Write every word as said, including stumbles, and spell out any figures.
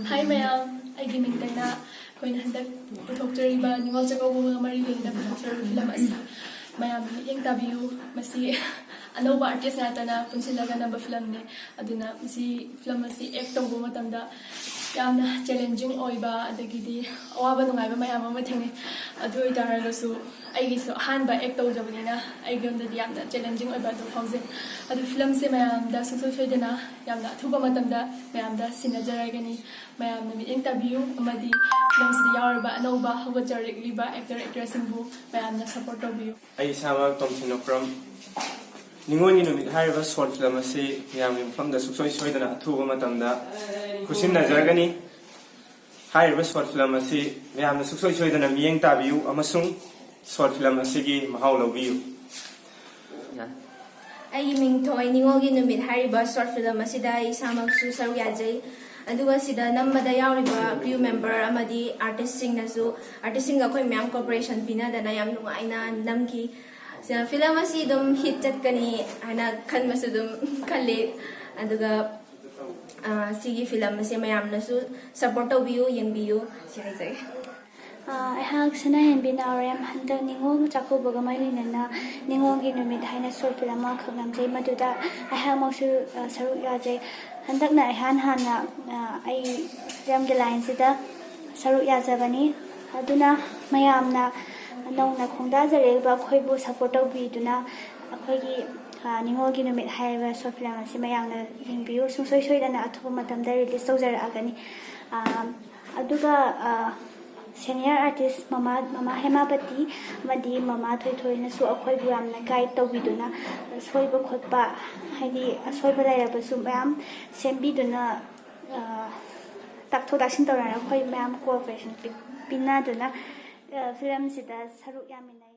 ꯍꯥꯏ ꯃꯌꯥꯝ, ꯑꯩꯒꯤ ꯃꯤꯡ ꯗꯥꯏꯅꯥ꯫ ꯑꯩꯈꯣꯏꯅ ꯍꯟꯗꯛ ꯄꯨꯊꯣꯛꯆꯔꯤꯕ ꯅꯤꯉꯣꯜ ꯆꯥꯛꯀꯧꯕꯒ ꯃꯔꯤ ꯂꯩꯅꯅ ꯄꯨꯊꯣꯛꯆꯔꯤꯕ ꯐꯤꯂꯝ ꯑꯁꯤ ꯃꯌꯥꯝꯅ ꯃꯤꯠꯌꯦꯡ ꯇꯥꯕꯤꯌꯨ꯫ ꯃꯁꯤ ꯑꯅꯧꯕ ꯑꯥꯔꯇꯤꯁ ꯉꯥꯛꯇꯅ ꯄꯨꯟꯁꯤꯜꯂꯒ ꯅꯝꯕ ꯐꯤꯂꯝꯅꯤ꯫ ꯑꯗꯨꯅ ꯃꯁꯤ ꯐꯤꯂꯝ ꯑꯁꯤ ꯑꯦꯛ ꯇꯧꯕ ꯃꯇꯝꯗ ꯌꯥꯝꯅ ꯆꯦꯂꯦꯟꯖꯤꯡ ꯑꯣꯏꯕ, ꯑꯗꯒꯤꯗꯤ ꯑꯋꯥꯕ ꯅꯨꯡꯉꯥꯏꯕ ꯃꯌꯥꯝ ꯑꯃ ꯊꯦꯡꯅꯩ꯫ ꯑꯗꯨ ꯑꯣꯏꯇꯥꯔꯒꯁꯨ ꯑꯩꯒꯤꯁꯨ ꯑꯍꯥꯟꯕ ꯑꯦꯛ ꯇꯧꯖꯕꯅꯤꯅ ꯑꯩꯉꯣꯟꯗꯗꯤ ꯌꯥꯝꯅ ꯆꯦꯂꯦꯟꯖꯤꯡ ꯑꯣꯏꯕ ꯑꯗꯨ ꯐꯥꯎꯖꯩ꯫ ꯑꯗꯨ ꯐꯤꯂꯝꯁꯦ ꯃꯌꯥꯝꯗ ꯁꯨꯡꯁꯣꯏ ꯁꯣꯏꯗꯅ ꯌꯥꯝꯅ ꯑꯊꯨꯕ ꯃꯇꯝꯗ ꯃꯌꯥꯝꯗ ꯁꯤꯟꯅꯖꯔꯒꯅꯤ꯫ ꯃꯌꯥꯝꯅ ꯃꯤꯠꯌꯦꯡ ꯇꯥꯕꯤꯌꯨ ꯑꯃꯗꯤ ꯐꯤꯂꯝꯁꯤꯗ ꯌꯥꯎꯔꯤꯕ ꯑꯅꯧꯕ ꯍꯧꯒꯠꯆꯔꯛꯂꯤꯕ ꯑꯦꯛꯇꯔ ꯑꯦꯛꯇ꯭ꯔꯦꯁꯁꯤꯡꯕꯨ ꯃꯌꯥꯝꯅ ꯁꯄꯣꯔꯠ ꯇꯧꯕꯤꯌꯨ꯫ ꯑꯩ ꯏꯁꯥꯃꯛ ꯇꯣꯝꯊꯤꯟ ꯑꯣꯀ꯭ꯔꯝ꯫ ꯅꯤꯉꯣꯜꯒꯤ ꯅꯨꯃꯤꯠ ꯍꯥꯏꯔꯤꯕ ꯁꯣꯔꯠ ꯐꯤꯂꯝ ꯑꯁꯤ ꯃꯌꯥꯝꯒꯤ ꯃꯐꯝꯗ ꯁꯨꯡꯁꯣꯏ ꯁꯣꯏꯗꯅ ꯑꯊꯨꯕ ꯃꯇꯝꯗ ꯈꯨꯠꯁꯤꯟꯅꯖꯔꯒꯅꯤ꯫ ꯍꯥꯏꯔꯤꯕ ꯁꯣꯔꯠ ꯐꯤꯂꯝ ꯑꯁꯤ ꯃꯌꯥꯝꯅ ꯁꯨꯡꯁꯣꯏ ꯁꯣꯏꯗꯅ ꯃꯤꯠꯌꯦꯡ ꯇꯥꯕꯤꯌꯨ ꯑꯃꯁꯨꯡ ꯁꯣꯔꯠ ꯐꯤꯂꯝ ꯑꯁꯤꯒꯤ ꯃꯍꯥꯎ ꯂꯧꯕꯤꯌꯨ꯫ ꯑꯩꯒꯤ ꯃꯤꯡ ꯊꯣꯏ꯫ ꯅꯤꯉꯣꯜꯒꯤ ꯅꯨꯃꯤꯠ ꯍꯥꯏꯔꯤꯕ ꯁꯣꯔꯠ ꯐꯤꯂꯝ ꯑꯁꯤꯗ ꯑꯩ ꯏꯁꯥꯃꯛꯁꯨ ꯁꯔꯨꯛ ꯌꯥꯖꯩ꯫ ꯑꯗꯨꯒ ꯁꯤꯗ ꯅꯝꯕꯗ ꯌꯥꯎꯔꯤꯕ ꯀ꯭ꯔꯤꯌꯨ ꯃꯦꯝꯕꯔ ꯑꯃꯗꯤ ꯑꯥꯔꯇꯤꯁꯁꯤꯡꯅꯁꯨ, ꯑꯥꯔꯇꯤꯁꯁꯤꯡꯒ ꯑꯩꯈꯣꯏ ꯃꯌꯥꯝ ꯀꯣꯑꯣꯄꯔꯦꯁꯟ ꯄꯤꯅꯗꯅ ꯌꯥꯝ ꯅꯨꯡꯉꯥꯏꯅ ꯅꯝꯈꯤ꯫ ꯁꯤꯗ ꯐꯤꯂꯝ ꯑꯁꯤ ꯑꯗꯨꯝ ꯍꯤꯠ ꯆꯠꯀꯅꯤ ꯍꯥꯏꯅ ꯈꯟꯕꯁꯨ ꯑꯗꯨꯝ ꯈꯜꯂꯤ꯫ ꯑꯗꯨꯒ ꯑ, ꯁꯤꯒꯤ ꯐꯤꯂꯝ ꯑꯁꯦ ꯃꯌꯥꯝꯅꯁꯨ ꯁꯄꯣꯔꯠ ꯇꯧꯕꯤꯌꯨ, ꯌꯦꯡꯕꯤꯌꯨ, ꯁꯤ ꯍꯥꯏꯖꯒꯦ꯫ ꯑ, ꯑꯩꯍꯥꯛ ꯁꯅꯥꯍꯦꯟꯕꯤ ꯅꯥꯎꯔꯦꯝ꯫ ꯍꯟꯗꯛ ꯅꯤꯉꯣꯜ ꯆꯥꯛꯀꯧꯕꯒ ꯃꯔꯤ ꯂꯩꯅꯅ ꯅꯤꯉꯣꯜꯒꯤ ꯅꯨꯃꯤꯠ ꯍꯥꯏꯅ ꯁꯣꯔꯠ ꯐꯤꯂꯝ ꯑꯃꯈꯛ ꯅꯝꯖꯩ, ꯃꯗꯨꯗ ꯑꯩꯍꯥꯛꯃꯛꯁꯨ, ꯑ, ꯁꯔꯨꯛ ꯌꯥꯖꯩ꯫ ꯍꯟꯗꯛꯅ ꯏꯍꯥꯟ ꯍꯥꯟꯅ, ꯑ, ꯑꯩ ꯐꯤꯂꯝꯒꯤ ꯂꯥꯏꯟꯁꯤꯗ ꯁꯔꯨꯛ ꯌꯥꯖꯕꯅꯤ꯫ ꯑꯗꯨꯅ ꯃꯌꯥꯝꯅ ꯅꯧꯅ ꯈꯣꯡꯗꯥꯖꯔꯛꯂꯤꯕ ꯑꯩꯈꯣꯏꯕꯨ ꯁꯄꯣꯔꯠ ꯇꯧꯕꯤꯗꯨꯅ ꯑꯩꯈꯣꯏꯒꯤ, ꯑ, ꯅꯤꯉꯣꯜꯒꯤ ꯅꯨꯃꯤꯠ ꯍꯥꯏꯔꯤꯕ ꯁꯣꯔꯠ ꯐꯤꯂꯝ ꯑꯁꯤ ꯃꯌꯥꯝꯅ ꯌꯦꯡꯕꯤꯌꯨ꯫ ꯁꯨꯡꯁꯣꯏ ꯁꯣꯏꯗꯅ ꯑꯊꯨꯕ ꯃꯇꯝꯗ ꯔꯤꯂꯤꯁ ꯇꯧꯖꯔꯛꯑꯒꯅꯤ꯫ ꯑ, ꯑꯗꯨꯒ, ꯑ, ꯁꯦꯅꯤꯌꯔ ꯑꯥꯔꯇꯤꯁ ꯃꯃꯥ, ꯃꯃꯥ ꯍꯦꯃꯥꯄꯇꯤ ꯑꯃꯗꯤ ꯃꯃꯥ ꯊꯣꯏꯊꯣꯏꯅꯁꯨ ꯑꯩꯈꯣꯏꯕꯨ ꯌꯥꯝꯅ ꯒꯥꯏꯗ ꯇꯧꯕꯤꯗꯨꯅ, ꯁꯣꯏꯕ ꯈꯣꯠꯄ, ꯍꯥꯏꯗꯤ ꯑꯁꯣꯏꯕ ꯂꯩꯔꯕꯁꯨ ꯃꯌꯥꯝ ꯁꯦꯝꯕꯤꯗꯨꯅ, ꯑ, ꯇꯥꯛꯊꯣꯛ ꯇꯥꯛꯁꯤꯟ ꯇꯧꯅꯔꯒ ꯑꯩꯈꯣꯏ ꯃꯌꯥꯝ ꯀꯣꯑꯣꯄꯔꯦꯁꯟ ꯄꯤ-, ꯄꯤꯅꯗꯨꯅ, ꯑ, ꯐꯤꯂꯝꯁꯤꯗ ꯁꯔꯨꯛ ꯌꯥꯃꯤꯟꯅꯩ꯫